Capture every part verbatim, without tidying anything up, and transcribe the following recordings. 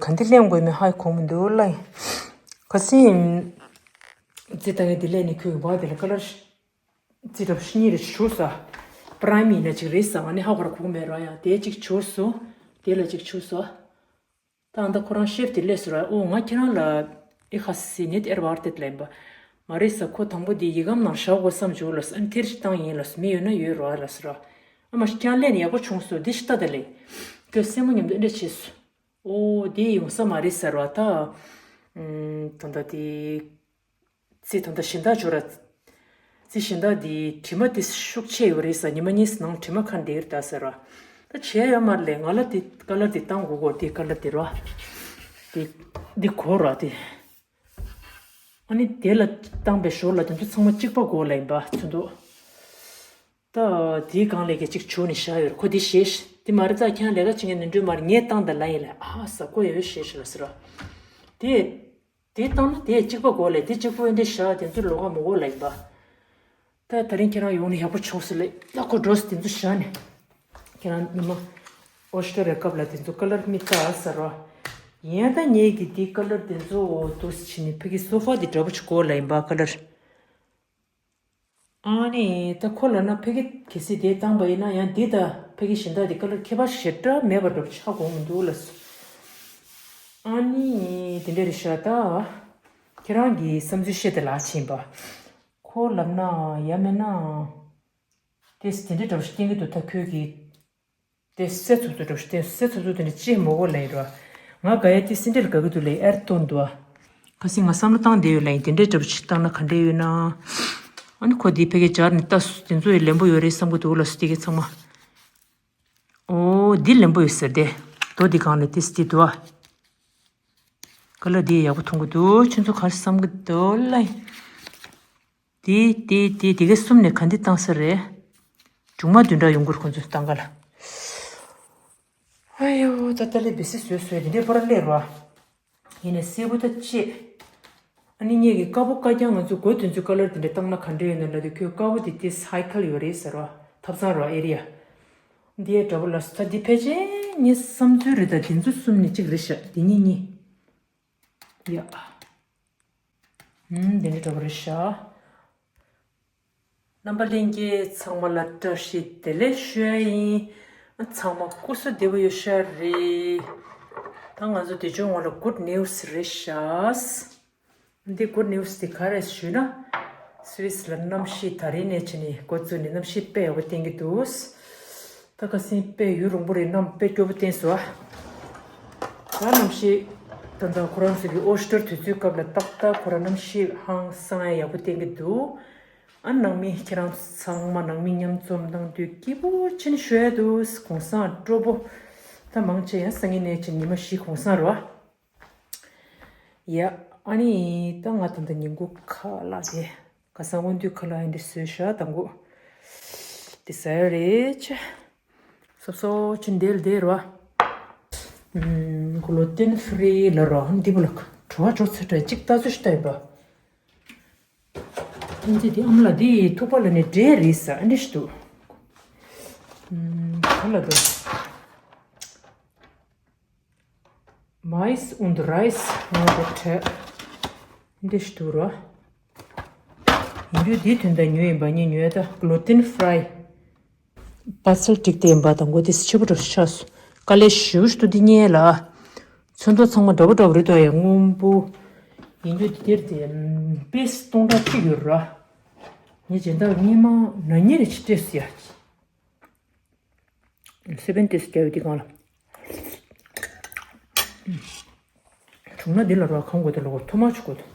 ག་འདི་ལེན་དགོས་མིན་ཧ་གོ་མི་འདུག་ལ། ཁ་སང་རྩི་ཏང་གི་འདི་ལེན་ནས་ཁོས་བ་དེ་ལ་ཁ་ལར་རྩི་འདྲ་པོ་གཉིས་རེ་བྱུགས་ས། པ་རའི་མི་ན་ཅིག་རེད་ས། ང་ནི་ཧ་གོ་ར་གོ་གི་མེད་ར། ཡང་དེ་གཅིག་བྱུགས་སོ། དེ་ལ་གཅིག་བྱུགས་སོ། ད་ཨ་ད་ཁོ་རང་ཤེབ་དེ་སླེབས་སོང་ར། ཨོ་ང་ཁྱེད་རང་ལ་ཨེ་ཁ་སི་ནི་ཨེར་བར་ཏེད་ལེན་པ་མ་རེད་ས། ཁོ་དང་པོ་དེ་ཡི་གམ་ནང་བཞག་དགོས་བསམ་བྱུང་ལ་ས། ཨ་ནི་ཐེར་ཅིག་བཏང་ཡིན་ལ་ས། མི་ཡོད་ན་ཡོད་ར་ལ་ས་ར། ཨ་མ་ཤི་ཀྱང་ལེན་ཡག་པོ་བྱུང་སོང་། དེ་ཤི་ཏ་ད་ལེ། ཁོས་སེན་མོ་མཉམ་དུ་ཨེ་འདྲ་བྱས་སོང་། ཨོ་དེ་ཡོང་ས་མ་རེད་ས་ར། ད་ཨམ་ད་ད་དེ། རྩི་ད་ལྟ་གཞན་དག་འབྱོར་ར། རྩི་གཞན་དག་འདི་དྲི་མ་དེ་ཤུགས་ཆེ་ཡོད་རེད་ས། ཉི་མ་གཉིས་ནང་དྲི་མ་ཁ་འདེར་ད་ཟེར་ར། ད་བྱས་ཡོད་མ་རེད་ལས། ང་ལ་དེ་ཀ་ལར་དེ་བཏང་དགོས་གོ། དེ་ཀ་ལར་དེ་ར། དེ་དེ་གོ་ར་དེ། ཨ་ནི་དེ་ལ་བཏང་པའི་ཞོར་ལ་དེ་ཚོ་ཚང་མ་གཅིག་པ་གོ་ལ་ཡིན་པ་ཚོད་འདུག་ད་དེའི་སྒང་ལས་ཀྱི་གཅིག་བྱུགས་ནས་བཞག་ཡོད་ར། ཁོ་དེ་ཞེས་དེ་མ་རེད། ད་ཁྱེད་རང་ལས་ཀ་བྱེད་མཁན་ནི་འགྲོ་མ་རེད། ངས་བཏང་ད་ལ་ཡིན་ལ། ཨ་ས་ཁོ་ཡོད་ཞེས་ཞེས་ལ་ཟེར་ར། དེ། དེ་བཏང་ན་དེ་གཅིག་པ་དགོས་ལས། དེ་གཅིག་པོ་འདི་བཞག་དེ་ཚོ་ལོགས་ཀ་མི་དགོས་ལ་ཡིན་པ། ད་ད་རིང་ཁྱེད་རང་ཡོང་ནས་ཡག་པོ་བྱུང་སོང་ལས། ད་ཁོ་འགྲོ་སོང་། དེ་ཚོ་བཞག་ནས་ཁྱེད་རང་ཉི་མ་ཨོ་སི་ཊར་རེ་སྐབས་ལ་དེ་ཚོ་ཀ་ལར་མི་ལྟ་ཟེར་རོ། ཡིན་ད་ངེད་ཀྱི་དེ་ཀ་ལར་དེ་ཚོ་འོ་འདུག་སེ་བྱས་ནས་ཕ་གི་སོ་ཕ་དེ་འདྲ་པོ་ཅིག་དགོས་ལ་ཡིན་པ་ཀ་ལར། ཨ་ནི་ད་ཁོ་ལབ་ན་ཕ་གི་གལ་སྲིད་དེ་བཏང་པ་ཡིན་ན་ཡང་འདི་དང་ཕ་གི་གཞན་དག་དེ་ཀ་ལར་ཁྱད་པར་ཞེ་དྲག་མེད་པ་འདྲ་པོ་ཆགས་དགོས་མི་འདུག་ལབ་སོང་། ཨ་ནི་དེ་འདྲ་རེད་ཤག་ད་ཁྱེད་རང་གི་བསམ་ཚུལ་བཤད་དེ་ལགས་ཕྱིན་པ། ཁོ་ལབ་ན་ཡང་མིན་ན་དེ་དེ་འདྲ་འདྲ་པོ་ཞིག་བསྟན་གྱི་འདུག་ད་ཁོས་གི་དེ་སེ་ཚོ་ཚོ་འདྲ་པོ་ཞིག་བསྟན། སེ་ཚོ་ཚོ་དེ་འདྲ་ཅི་མོ་གོ་ལབ་ཡིན་རོ། ང་དགའ་ཡ་དེ་སེ་འདྲ་ལ་དགའ་གི་འདུག་ལབ་ཨེར་ཏོན་འདུག་ཨ། ཁ་སང་ང་བསམ་བློ་བཏང་བསྡད་ཡོད་ལ་ཡིན། དེ་འདྲའི་འདྲ་པོ་ཞིག་བཏང་ན་ག་འདྲ་ཡོད་ན། ཨ་ནི་ཁོ་དེ་ཕ་གི་སྦྱར་ནས་ལྟ་སོང་། དེ་ཚོ་ཡི་ལེན་པོ་ཡོད་རེད་བསམ་གི་འདུག་ལ་སོ། དེ་གི་ཚང་མ། ཨོ་འདི་ལེན་པོ་ཡོད་ཟེར་དེ། རྡོ་འདི་གང་ལས་དེ་སི་དེ་འདུག་ཨ། ཀ་ལར་འདི་ཡག་པོ་མཐོང་གི་འདུག་ཁྱོད་ཚོ་ག་རེ་བསམ་གི་འདུག་ལ་ཡིན། དེ་དེ་དེ་དེ་གའི་གསུམ་ནས་ག་འདི་བཏང་ས་རེད། མཇུག་མ་བདུན་ཕྲག་ཡོང་གི་རེད་ཁོ་ཚོ་བཏང་ག་ལ། ཨ་ཡོ་ད་ལྟ་ལས་བེ་སི་བཟོས་བཟོས་དེ་འདྲའི་པར་སླེབས་ར། ཡིན་ནས་སེར་པོ་ད་ཅེས། ཨ་ནི་ངེད་ཀྱི་དཀར་པོ་དཀར་རྐྱང་ང་ཚོ་གོས་དེ་ཚོའི་ཀ་ལར་དེ་འདྲ་བཏང་ན་ག་འདྲ་ཡོད་ན་ལབ་དུས་ཁོས་དཀར་པོ་དེ་དེ་སའི་ཁལ་ཡོད་རེད་ཟེར་ར། ཐབ་ཚང་ར་ཨེ་རི་ཡ། འདི་ཡ་འདྲ་པོ་ལ་སོ། ད་འདི་ཕལ་ཆེར་ངའི་བསམ་ཚུལ་རེད། ད་དེ་ཚོ་གསུམ་ནས་གཅིག་རེད་ཤག་འདི་གཉིས་གཉིས། ཡ། ཨུམ་འདི་འདྲ་འདྲ་པོ་རེད་ཤག་རྣམ་པ་ལྷན་རྒྱས་ཚང་མ་ལ་བཀྲ་ཤིས་བདེ་ལེགས་ཞུ་ཡ་ཡིན། ཚང་མ་སྐུ་གཟུགས་བདེ་པོ་ཡོད་ཤག་རེད། ད་ང་ཚོ་དེ་ཆུང་ངོ་ལ་གུཌ་ནིའུ་སི་རེད་ཤག་འདི་གུཌ་ནིའུ་སི་དེ་ག་རེ་ཞུས་ན། སུད་སི་ལ་གནམ་གཤིས་ད་རིང་ནས་བྱས་ནས་འགོ་བཙུགས་ནས་གནམ་གཤིས་དཔེ་ཡག་པོ་བསྟན་གྱི་འདུག་ད་ཁ་སང་དཔེ་ཡུན་རིང་པོ་རིང་གནམ་དཔེ་སྐྱོ་པོ་བསྟན་སོང་ཨ། ད་གནམ་གཤིས་ད་ལྟ་ཁོ་རང་ཚོ་གི་ཨོ་སི་ཊར་དུས་ཚོད་སྐབས་ལ་ཏག་ཏག་ཁོ་རང་གནམ་གཤིས་ཧང་སང་ཡག་པོ་བསྟན་གྱི་འདུག་ཨ་ནང་མི་ཁྱེད་རང་ཚང་མ་ནང་མི་མཉམ་འཛོམས་གནང་དུས་སྐྱིད་པོ་ཅན་ཞུ་ཡ་འདུག་གུང་སེང་སྤྲོ་པོ། ད་མང་ཆེ་ཡང་སང་ཉིན་ནས་ཅིག་ཉི་མ་བཞི་གུང་སེང་རེད་བ། ཡ། ཨ་ནི་ད་ང་ད་ལྟ་ཉིན་གུང་ཁ་ལག་དེ། ཁ་སང་དབང་འདུས་ཁ་ལག་ཡིན་དེ་བཟོས་ཤག་དང་པོ། དེ་ཟ་ཡ་རེད་ཆེ། སོབ་སོབ་ཅིག་འདེལ་བསྡད་རོ། ཨུམ། གློ་ཏིན་ཧྥི་རི་ལ་རོ། འདི་པོ་ལ་བྲོ་བ་འགྲོ་ཚར་གྲ་གཅིག་ལྟ་ཚུལ་ཞིག་ལྟ་ཡིན་པ། ཨ་ནི་དེ་ཨ་མ་ལགས་འདི་ཐུག་པ་ལ་ནི་འབྲས་རེད་ཟ་ཨ་འདྲ་ཞིག་འདུག་ཨུམ། ག་ལ་འདུག Mais und Reis ང་དང་འཕྲད། འདི་ཞིག་འདུག་རོ། ཡིན་རྒྱུ་འདི་དོན་དག་ཉོས་ཡིན་པ་ངས་ཉོས་ད་གློ་ཏིན་ཧྥི་རའི། པ་ཚལ་བསྒྲིགས་ཏེ་ཡིན་པ་དང་གོ་དེ་ཆེ་པོ་འདྲ་ཆགས་སོང་། དཀའ་ལས་ཞེ་པོ་ཞིག་འདུག་འདི་གཉིས་ལ། ཚོན་མདོག་ཚང་མ་འདྲ་པོ་འདྲ་པོ་རེད་འདུག་ཡ་སྔོན་པོ། ཡིན་རྒྱུ་འདི་དེར་དེ་པིས་སྟོང་ཕྲག་གཅིག་ཡོད་རོ། ངས་སྦྱིན་བདག་གཉིས་མ་ན་གཉིས་རེ་ཆེ་སྤྲད་སོང་ཡ། སེ་བེན་ཏིས་རྒྱག་ཡོད་དེ་གང་ལ། བྱུང་ན་འདི་ལ་རོ་གང་དགོས་དེ་ལ་གོ་ཐོ་མ་ཆུ་དགོས་དོ།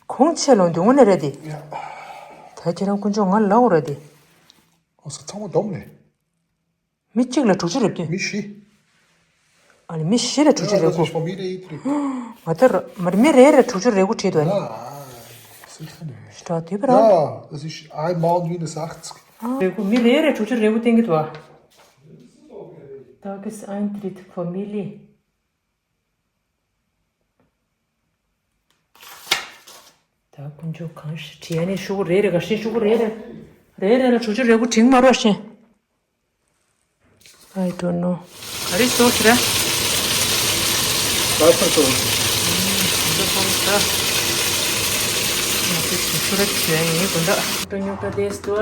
གོང་ཆེ་ལོང་དུས་དངོས་གནས་རེད་དེ། ད་ཁྱེད་རང་དཀོན་མཆོག་ང་ལ་འོ་རེད་དེ། ཨོ་ས་ཚང་མ་སྡོམ་ནས། མི་གཅིག་ལ་དྲུག་ཅུ་རེ་བདུན། མི་བཞི། ཨ་ནི་མི་བཞི་ལ་དྲུག་ཅུ་རེ་དགུ། ང་ད་ར་མར་མི་རེ་རེ་དྲུག་ཅུ་རེ་དགུ་བྲིས་འདུག་ཨ་ནི། ཞེ་དྲག་དུས་པ་ར། Ja, das ist einmal minus achtzig. རེ་དགུ་མི་རེ་རེ་དྲུག་ཅུ་རེ་དགུ་བསྟན་གྱི་འདུག་ཨ། Tageseintritt Familie. ད་དཀོན་མཆོག་གང་ཞིག་བྲིས་ནས་ཤོག་གུ་རེ་རེ་ག་ཤེས་ཤོག་གུ་རེ་རེ། རེ་རེ་ལ་དྲུག་ཅུ་རེ་དགུ་བྲིས་མ་རོགས་ཤེས། I don't know. ག་རེ་སོགས་རེད། ལགས་སོ། འདི་ཁོང་ད། ང་ཚོས་ཆུ་ར་བྱས་ཡིན་དགོན་ད། ཉོག་ཉོག་ད་དེ་སྟོ།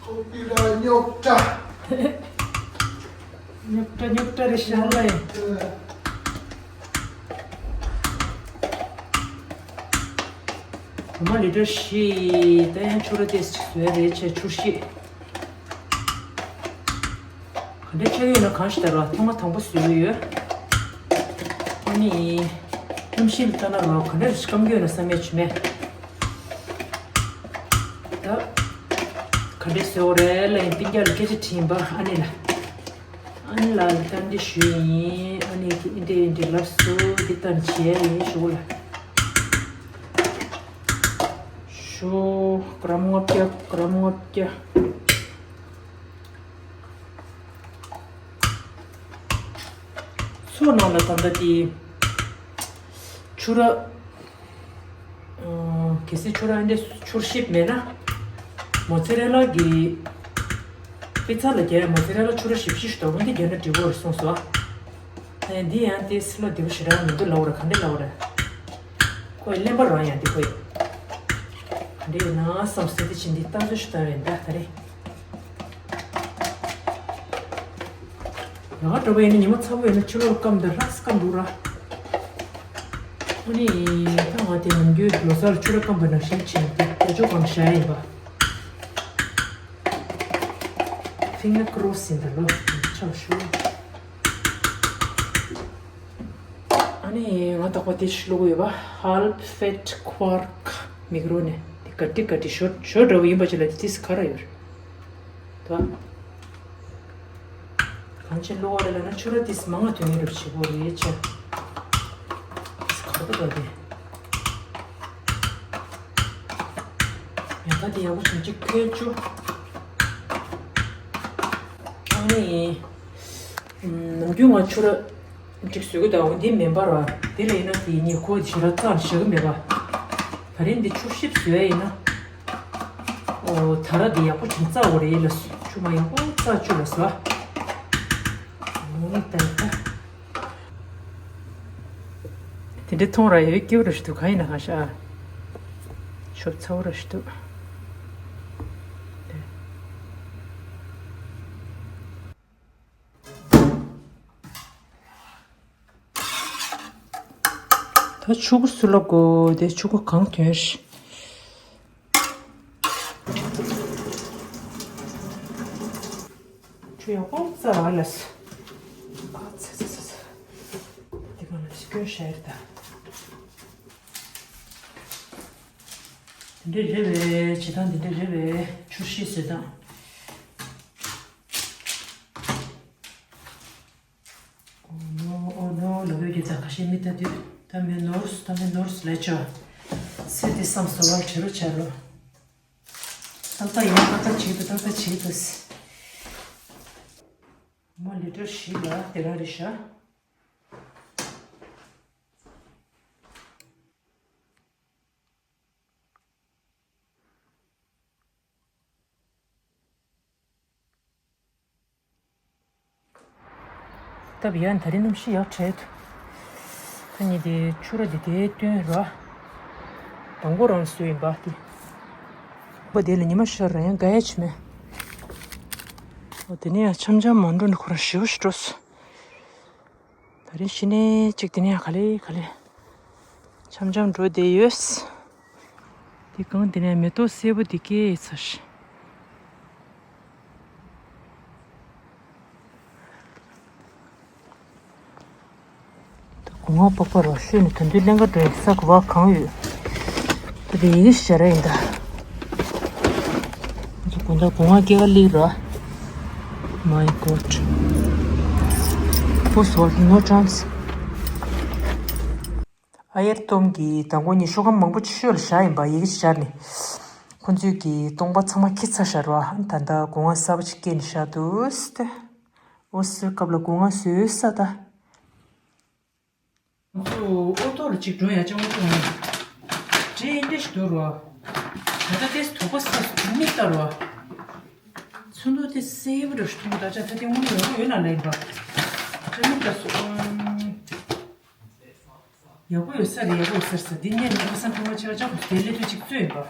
ཁོ་པི་ར་ཉོག་ད། ཉོག་ད་ཉོག་ད་རེད་ཤག་ལ་ཡིན། གོ་མ་ལི་ཊར་བཞི། ད་ཡང་ཆུ་ར་ཏོག་ཙམ་ཅིག་བཟོས་རེད་བྱས་ཆུ་བཞི། ག་འདྲ་ཆགས་ཡོད་ན་གང་ཞིག་ལྟར་བ་ཐོག་མ་དང་པོ་བཟོས་ཡོད། ཨ་ནི། གནམ་གཤིས་ལ་ལྟ་ན་རོ་ག་འདྲ་སྐམ་གྱི་ཡོད་ན་བསམ་ཡས་བྱུང་མེད། ད། ག་འདྲ་བཟོས་རེད་ལ་ཡིན་སྤུན་ཀྱག་ལ་སྐད་ཆ་དྲིས་པ་ཨ་ནི་ལ། ཨ་ནི་ལ་ལ་བཀའ་འདྲི་ཞུས་ཡིན། ཨ་ནི་འདི་འདྲ་འདི་ལབ་སོ་འདི་ལྟར་བྱས་ཡིན་ཞུ་ལ། ཞུ། ག་རམ་ལྔ་བརྒྱ། ག་རམ་ལྔ་བརྒྱ། མཚོ་ནང་ལ་ད་ལྟ་དེ་ཆུ་ར། གལ་སྲིད་ཆུ་ར་འདི་ཆུར་ཞིབ་མེད་ན། མོ་ཚེ་རེ་ལ་གི་པི་ཚ་ལ་རྒྱལ་མོ་ཚེ་རེ་ལ་ཆུ་ར་ཞིབ་ཞིབ་ཞིག་དོ་འདི་རྒྱལ་ན་འགྲིག་གོ་རེད་གསུངས་སོ། ཨེ་འདི་ཡང་དེ་སི་ལོ་འདི་བ་ཞེ་དྲག་མི་འདུག་ལབ་ར་ག་འདྲ་ལབ་ར། ཁོས་གླེན་པ་རང་ཡང་འདི་ཁོས། ག་འདྲ་ཡིན་ན་བསམ་སོ་དེ་ཕྱིན་འདི་ལྟ་ཚུལ་ཞིག་བཏང་བས་འདའ་ད་རེ། ང་འགྲོ་བ་ཡིན་ན་ཉི་མ་ཚ་པོ་ཡིན་ན་ཕྱི་ལོགས་སྐམ་དང་ལྷག་སྐམ་འདུག་ར། ཨ་ནི་ད་ང་དེ་ནམ་རྒྱུན་ལོ་གསར་ཆུ་ར་སྐམ་པ་ནང་བཞིན་བྱས་ཏེ་དེ་ཅོ་གང་བཞག་ཡིན་པ། Finger cross ཡིན་ད་ལོ་ཆགས་ཞུ། ཨ་ནི་ང་དག་པ་དེ་ཞིག་བླུག་ཡོད་པ། Half Fat Quark མིག་རོ་ནས་དེ་ག་ཏི་ག་ཏི་ཞོ་ཞོ་འདྲ་བོ་ཡིན་པ་ཅི་ལ་དེ་དིས་ག་ར་ཡོད་རེད། ད། གང་ཅི་བླུག་བ་རེད་ལབ་ན་ཆུ་ར་དིས་མང་ང་དོན་ཡོད་རབས་བྱེད་པོ་རེད་ཆ། དིས་ག་ར་པོ་ད་དེ། ཡང་ད་དེ་ཡག་པོ་བྱུང་ཅིག་ཁོལ་ཆུ། ཨ་ནི། ནམ་རྒྱུན་ང་ཆུ་ར། གཅིག་བཟོས་གི་དང་འདི་མེ་འབར་བ་འདི་ལ་ཡིན་ན་དེ་ཉེ་ཁོ་ཞེ་དྲག་རྩ་ཞེ་གི་མེད་པ། ད་རིང་འདི་ཆུ་ཞིབ་བཟོས་ཡིན་ན། ཨོ་ད་ར་འདི་ཡག་པོ་ཅིག་རྩ་འོ་རེད་ལ་ཆུ་མ་ཡག་པོ་རྩ་བཅུ་ལ་བཟོ། འོ་ད་ད། དེ་འདྲའི་མཐོང་ར་ཡོད་སྐྱེ་བོ་ར་ཞིག་ཏུ་གང་ཡིན་ན་གང་ཤ་ཨ། ཤོབ་ཚ་བོ་ར་ཞིག་ཏུ། ད་ཆུ་ཁུ་སུ་ལ་གོ་དེ་ཆུ་ཁུ་གང་ཐོན་ཤི། ཆུ་ཡག་པོ་རྩ་བ་ལ་སི། ཨ་ཚ་ཚ་ཚ་ཚ། དེ་ག་ལ་སྐྱོན་ཤར་ད། དེ་འདྲས་རེད་བས་བྱེད་སྟངས་དེ་འདྲས་རེད་བས་ཆུ་ཤི་ཟེར་སྟངས། ཨོ་ནོ་ཨོ་ནོ་ལ་བོད་ཀྱི་ཛ་ཁ་ཤས་མི་ལྟ་དུས་ད་མེད་ནོར་ད་མེད་ནོར་ལས་ཆོ། སེ་དེ་བསམ་སོ་བར་བྱེད་རོ་བྱ་རོ། ཏག་ཏག་ཡིན་ཏག་ཏག་བྱེད་དུ་ཏག་ཏག་བྱེད་དུ། མ་ལི་ཊར་བཞི་ལ་དེ་རང་རེད་ཤག་སྟབས་ཡག་ད་རིང་གནམ་གཤིས་ཡག་དྲགས་འདུག་ད་ནི་དེ་ཆུ་ར་དེ་དེའི་སྟོན་ར། དང་པོ་རང་བཟོས་ཡིན་པ་དེ། པ་དེ་ལ་ཉི་མ་ཤར་ར་ཡང་དགའ་ཡ་བྱེད་མེད། འོ་དེ་ནས་ཡང་འཆམ་འཆམ་མ་འགྲོ་ནི་ཁོ་རང་ཞེ་པོ་ཞིག་འགྲོ་སོང་། ད་རིང་ཕྱི་ནས་གཅིག་དེ་ནས་ག་ལེ་ག་ལེ། འཆམ་འཆམ་འགྲོ་བསྡད་ཡོད། དེ་གང་དེ་ནས་མེ་ཏོག་སེར་པོ་དེ་སྐྱེས་ཚར། སྒོ་ང་པག་པ་རོ་ཤོད་ནས་ད་དུང་ཀླན་ཀ་འགྲོ་ཡི་ས་ག་བ་གང་ཡོད། ད་དེ་ཡི་ཞེ་ར་ཡིན་ད། སྒོ་ང་སྒོ་ང་སྐྱེ་ག་ལི་ར། My God. Who's holding no chance? ཨ་ཡར་སྟོང་གི་དང་པོ་ཉི་ཤོ་གམ་མང་པོ་ཅིག་ཤོད་ལ་བཞག་ཡིན་པ་ཡི་གེ་ཅིག་བཞག་ནས། ཁོ་ཚོས་ཀྱི་སྟོང་པ་ཚང་མ་ཁྱི་ཚ་ཤར་བ་ད་ལྟ་སྒོ་ང་གསར་པ་ཅིག་སྐྱེས་ནས་བཞག་འདུག་སྟེ། འོ་སོའི་སྐབས་ལ་སྒོ་ང་བཟོས་ས་ད། ང་ཚོ་ཨོ་ཏོ་ལ་ཅིག་འགྲོ་ཡ་ཅང་ཨོ་ཏོ་ང་། དྲེ་ཨིན་འདྲེ་ཞིག་འདུག་རོ། ད་ལྟ་ཏེས་དོག་པ་ས་སུ་མིག་ལྟ་རོ། ཚོན་མདོག་དེ་སེར་པོ་འདྲ་ཞིག་མཐོང་གི་འདུག་ཅག་ད་དེ་སྔོན་ཡག་པོ་ཡོད་ན་ལབ་ཡིན་པ། ཅག་མི་ལྟ་སོང་། ཡག་པོ་ཡོད་ས་རེད། ཡག་པོ་ཡོད་ས་རེད་ཟེར། འདི་ཉན་ནས་ཁ་སང་ཁང་པ་ཆེ་བ་ཅག་དེ་ལས་དུས་གཅིག་བཙོས་ཡིན་པ།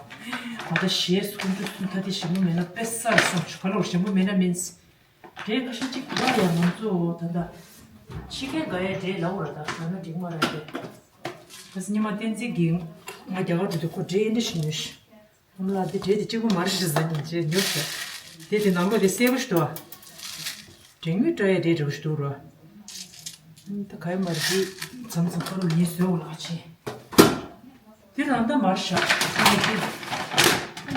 ད་ལྟ་ཞེས་སུ་ཀུན་ཏུ་སུན་ད་དེ་ཞིམ་པོ་མེད་ན་དཔེ་ས་རེད་སོང་ཆུ་ཁ་ལོར་ཞིམ་པོ་མེད་ན་མིན། རེད། ཁ་ཤས་གཅིག་འདྲ་ཡང་ང་ཚོ་ད་ལྟ་ཕྱི་རྒྱལ་དགའ་ཡ་འདྲེ་ལ་འོ་ར་ད་ལ་ན་འགྲིག་མ་ར་རེད། ད་སྙེ་མ་བསྟན་འཛིན་གྱིས་ང་རྒྱ་གར་འགྲོ་དུས་ཁོ་འདྲེ་འདྲ་ཞིག་ཉོས་ཤག་ཨ་མ་ལགས་འདི་འདྲེ་དེ་གཅིག་པོ་མ་རེད་ཟེར་ནས་ཅེས་ཉོས་ཤག་དེ་དེ་ནང་ལོགས་དེ་སེར་པོ་ཞིག་འདུག་འདྲེ་དངུལ་འདྲ་ཡ་འདྲེ་འདྲ་བོ་ཞིག་འདུག་ར། ད་ག་ཡ་མ་རེད། འདི་མཚམས་མཚམས་ཁོ་རང་ཡིན་བཟོས་འོ་ལགས་ཆེ། དེ་རང་ད་མར་བཞག་ཨ་ནི་དེ་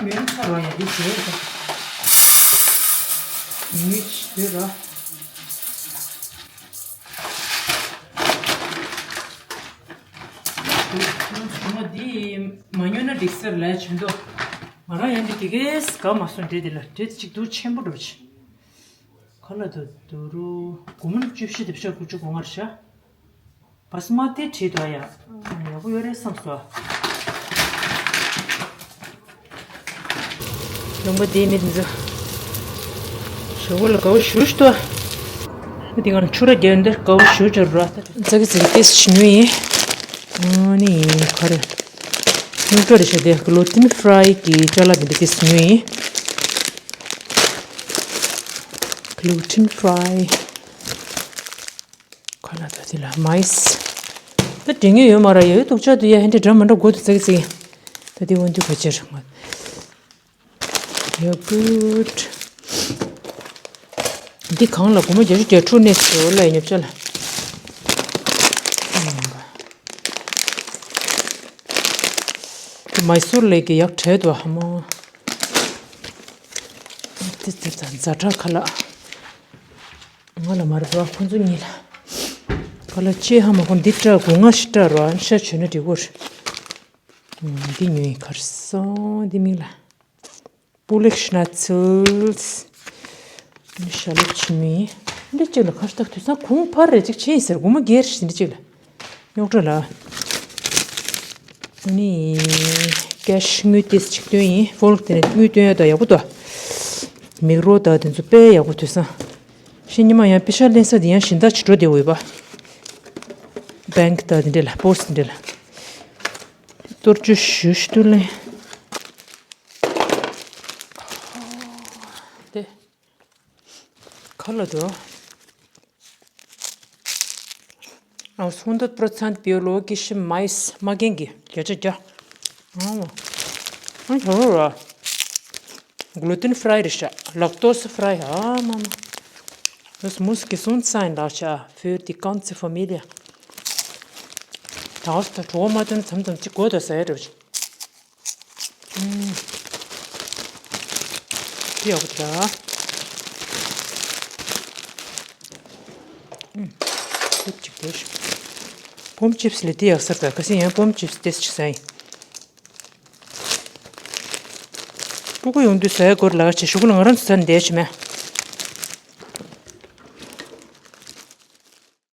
མེ་རུ་ཚ་རོ་ཡ་དེ་བཟོས་ད། མི་ཆེ་ར། ང་འདི་མ་ཉོ་ན་འགྲིག་ས་རེད་ལབ་བྱུང་དོ། ང་རང་ཡང་འདི་དེ་གས་དགའ་མ་སོང་། འདྲེ་དེ་ལ་འདྲེ་དེ་གཅིག་འདུག་ཆེན་པོ་འགྲོ་ཆེ། ག་ལ་དུ་དུ་རུ་སྒོར་མོ་དགུ་བཅུ་བཞི་དེ་བཞག་དགུ་བཅུ་གོ་ལྔ་རེད་ཤག་བ་སི་མ་ཏི་བྲིས་འདུག་ཡ། ཡག་པོ་ཡོད་རེད་བསམ་སོང་། ལུང་པ་དེའི་མི་དེ་ཚོ་ཞོགས་པ་ལ་དགའ་བོ་ཞེ་པོ་ཞིག་འདུག་འདི་ང་ཆུ་ར་རྒྱག་འདིར་དགའ་བོ་ཞེ་པོ་ཅིག་རེད། ཙག་གི་ཙིག་ཏེས་ཞིག་ཉོས་ཡིན། ཨ་ནི་ག་རེ། སྨྱུག་སྒྲོ་རེད་ཤག་དེ་གློ་ཊིན་ཕ་རའི་གི་ཅ་ལག་དེ་འདྲ་ཏེས་ཉོས་ཡིན། གློ་ཊིན་ཕ་རའི། ཁ་ལ་ད་དེ་ལ་མའི་སི། ད་དྲི་ངན་ཡོད་མ་ར་ཡོད་དུག་ཅག་དུ་ཡ་ཧན་དེ་འདྲ་མ་འདྲ་དགོས་དུ་ཙག་ཙིག་ད་དེ་འོན་དུ་ག་ཅེར་ང་། ཡ་གུད། འདི་གང་ལ་སྒོར་མོ་བརྒྱད་ཅུ་གྱ་དྲུག་ནས་སོ་ལ་ཡ་ཉོབ་ཅག་ལ། དེ་མའི་སུར་ལས་ཀྱི་ཡག་བྲལ་དུ་ཧ་མོ། དེ་དེ་ད་ཛ་དྲག་ཁ་ལག་ང་ལ་མ་རེད་པ། ཁོ་ཚོ་གཉིས་ལ། ག་ལ་ཅེ་ཧ་མ་ཁོ་འདི་སྐྲ་སྒོ་ང་ཞིག་སྐྲ་རོ་ཨན་ཤ་བྱོས་ན་འགྲིག་གོ་རེད། འདི་ཉོས་ཡིན་ཁར་སོང་འདི་མིང་ལ། པུ་ལེག་ཤི་ན་ཚིལ། འདི་ཤ་ལེབ་ཆི་མི། འདི་གཅིག་ལ་ཁར་སྟག་དུས་སང་གུང་འཕར་རེ་གཅིག་ཆེ་ཡིན་ཟེར་སྒོར་མོ་སྒེར་ཞིག་འདི་གཅིག་ལ། རྙོག་དྲ་ལ། ཨ་ནི། ཀེ་ཤི་དངུལ་ཏིས་གཅིག་སྟོན་ཡིན། ཕོ་ལོག་དེ་ནས་དངུལ་སྟོན་ཡ་ད་ཡག་པོ་ད། མིག་རོ་ད་དེ་ཚོ་དཔེ་ཡག་པོ་དུས་སང་། ཤི་ཉི་མ་ཡང་པི་ཤ་ལེན་ས་དེ་ཡང་ཞིན་ད་ཆི་འགྲོ་དེ་འོས་པ། བེང་ད་དེ་འདྲ་ལ་པོ་སི་དེ་འདྲ་ལ། གཏོར་བཅོས་ཞུ་ཞུ་ལེན། དེ། ག་ལ་འགྲོ། ཨ་སུན་དར་པྲོ་ཚན་བི་ལོ་ཀི་ཤི་མའི་སི་མ་རྒན་གི་བརྒྱ་ཆ་བརྒྱ། ཨ་མ། ཨ་ཧོ་ར། གླུ་ཏིན་ཕ་རའི་རེད་ཤག་ལག་ཏོ་སི་ཕ་རའི་ཨ་མ་མ། Das muss gesund sein, Lacha, für die ganze Familie. ད་ད་གྲོགས་མ་ཐོན་མཚམས་མཚམས་ཅིག་གོ་ད་ཟ་ཡ་རེད། ཨུམ། དེ་ཡག་པོ་འདུག་ད། ཨུམ། ཁུར་ཅིག་དེ་ཤོག་པོམ་ཅིབ་སི་ལས་དེ་ཡག་ས་ད་ག་སེ་ཡང་པོམ་ཅིབ་སི་ཏེས་ཅིག་ཟ་ཡིན། སྤུ་གུ་ཡོང་དུས་ཟ་ཡ་སྐོར་ལ་ཆེ་ཤོག་ལ་ང་རང་ཚོ་ཟ་ནས་བསྡད་ཆེ་མེད།